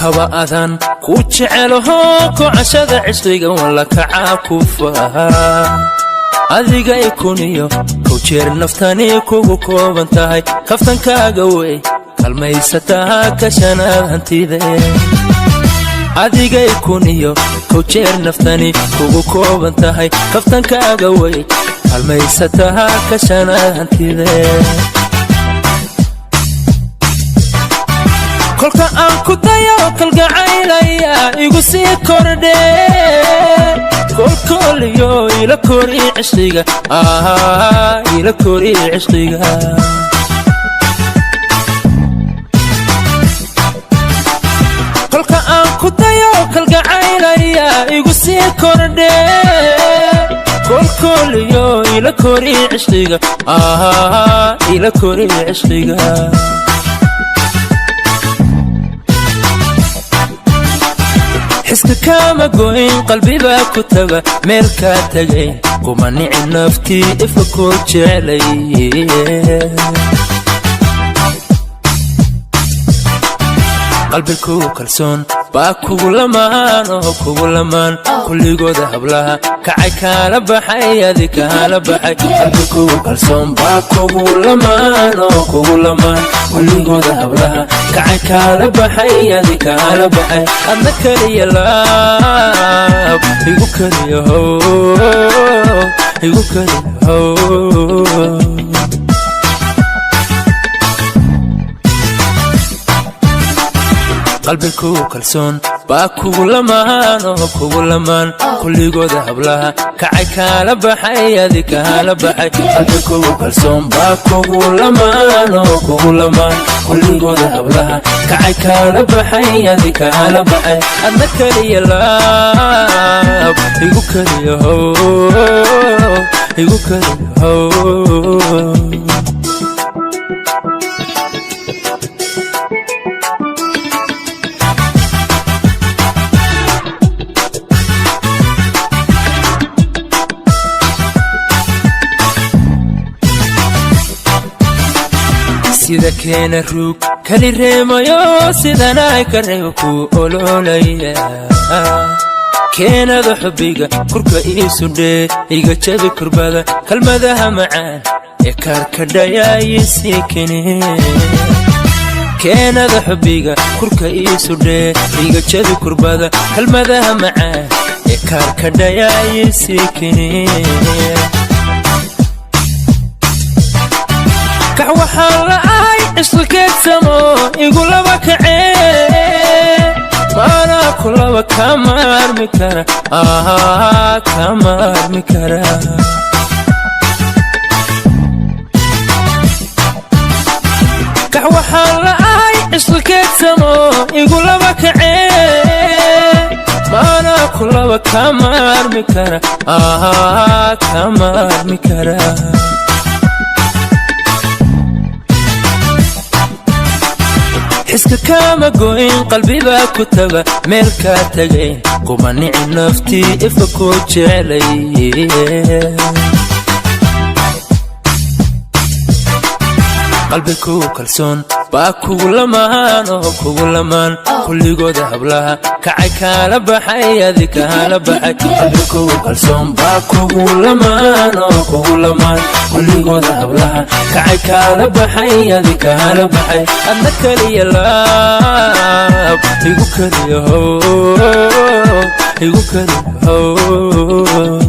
Kaba adan ku jecelaho, kocashada cishqiga walla kacaa ku faha. Adiga ikuniyo kow jeer naftani kugu kooban tahay, kaftankaaga wey kalmaysataa kashanaad hantide. Adiga ikuniyo kow jeer naftani kugu kooban tahay, kaftankaaga wey kalmaysataa kashanaad hantide. Kolka aan ku dayo kalgacaylaya igu sii kordhe, kolkooliyo ila kori cishqiga, ila kori cishqiga. Kolka aan ku dayo kalgacaylaya igu sii kordhe, kolkooliyo ila kori cishqiga, ila kori cishqiga. Xiska kaama goyn, qalbibaa ku taga meel kaa tagay, kuma nici naftii ifa ku jeclay. Qalbiku kalsoon baa kugu lamaan oo kugu lamaan, kulligooda hablaha kacay kaala baxay, adi kaala baxay. Qalbiku kalsoon baa kugu lamaan oo kugu lamaan, kulligooda hablaha kacay kaala baxay, adi kaala baxay. Adna kaliya laab igu kaliya how, igu kaliya how. Qalbiku kalsoon baa kugu lamaan oo kugu lamaan, kulligooda hablaha kacay kaala baxay, adi kaala baxay. Qalbiku kalsoon baa kugu lamaan oo kugu lamaan, kulligooda hablaha kacay kaala baxay, adi kaala baxay. Adna kaliya laab igu kaliya how, igu kaliya how. Sida keena ruug kali reemayo, sidanay ka reebo ku ololaya. Keenada xubbiga kurka iisudhee, iga jabi kurbada, kalmadaha macaan ee kaarkadhayaayisii kene. Keenada xubbiga kurka iisudhee, iga jabi kurbada, kalmadaha macaan ee kaarkadhayaayisii kene. Kax waxaan la ahay cishqikeedsamo igu laba kacee, maanaa ku laba kama armi kara, kama armi kara. Kax waxaan la ahay cishqikeedsamo igu laba kacee, maanaa ku laba kama armi kara, kama armi kara. Xiska kaama goyn, qalbibaa ku taga meel kaa tagayn, kuma nici naftii ifa ku jeclay. Qalbiku kalsoon baa kugu lamaan oo kugu lamaan, kulligooda hablaha kacay kaala baxay, adi kaala baxay. Qalbiku kalsoon baa kugu lamaan oo kugu lamaan, kulligooda hablaha kacay kaala baxay, adi kaala baxay. Adna kaliya laab igu kaliya how, igu kaliya how.